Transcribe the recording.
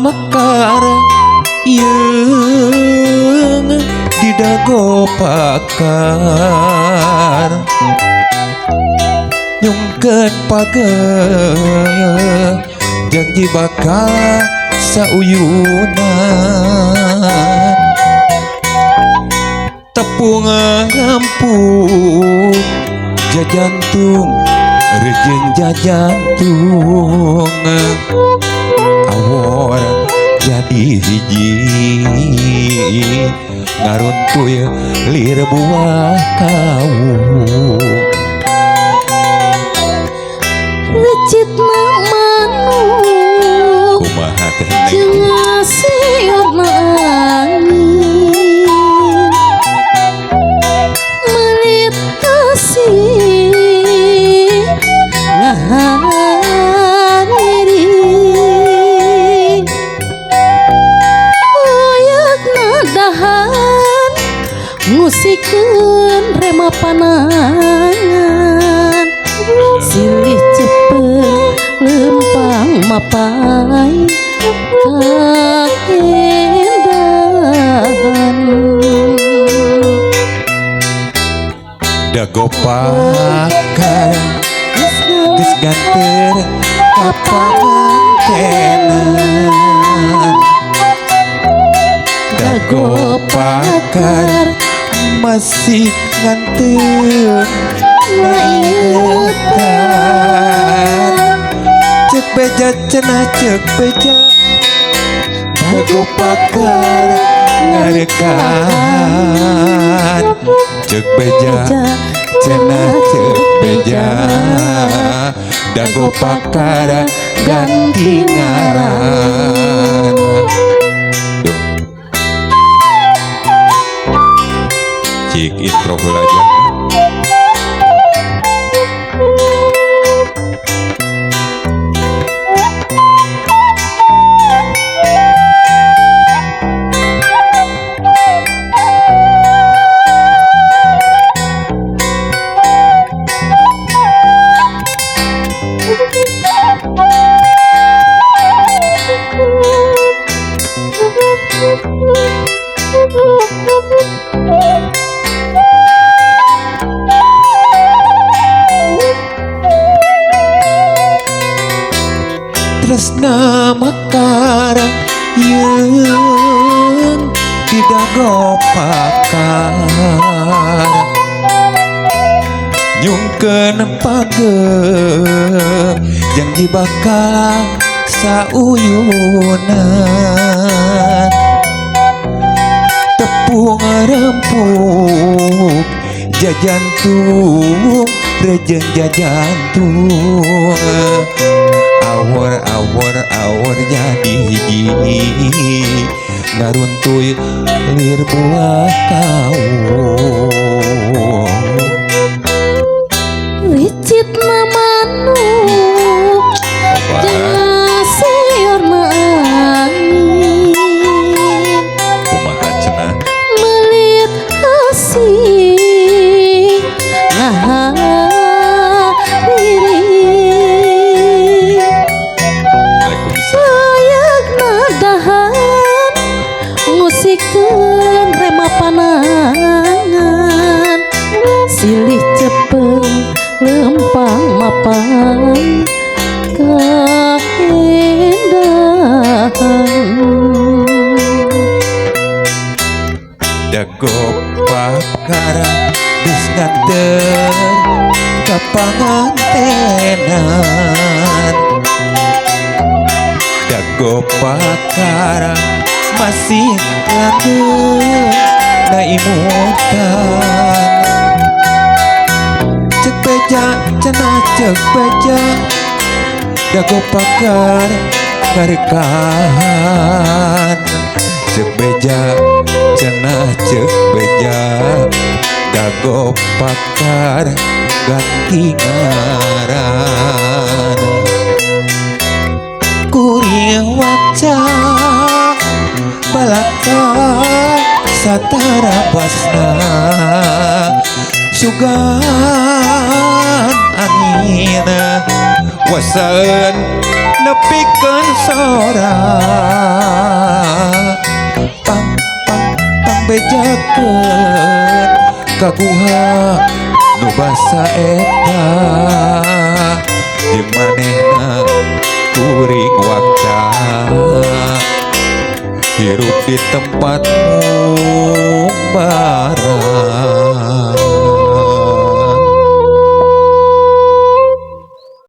mekar yeung di dago pakar nyungkeun pageuh janji bakal sauyunan tepung rempug jajantung rejeng jajantung awor jadi hiji ngaruntuy lir buah kawung licitna manuk kumaha teh Neng? Jeung ngasiutna angin melit kasih ngahaniri oyakna dahan ngusikeun rema panangan silih cepeng lempang mapai kaendahan. Dago pakar geus ganter ka pangantenan dago pakar masih nganteur naingetan cek beja cenah cek beja dago pakar ngarekan cek beja cenah cek beja dago pakar ganti ngaran. Duh. Cik intro heula aja. Tresna mekar yeung di dago pakar nyungkeun pageuh janji bakal sauyunan tepung rempug jajantung rejeng jajantung awor awor awor jadi hiji ngaruntuy lir buah kawung licitna manuk jeung ngasiurna angin kumaha cenah melit asih ngahaniri Waalaikumsalam. Oyakna dahan ngusikeun rema panangan silih cepeng lempang mapai kaendahan. Dago pakar geus nganter ka pangantenan dago pakar masih langgeng na imutan cek beja cenah cek beja dago pakar ngarekan cek beja cenah cek beja dago pakar ganti ngaran kuring waca balaka satara basna sugan angin wasaeun Nepikeun sora. Pang pang pang bejakeun ka guha nu basa eta. Jeung manehna kuring wakca hirup di tempatmu.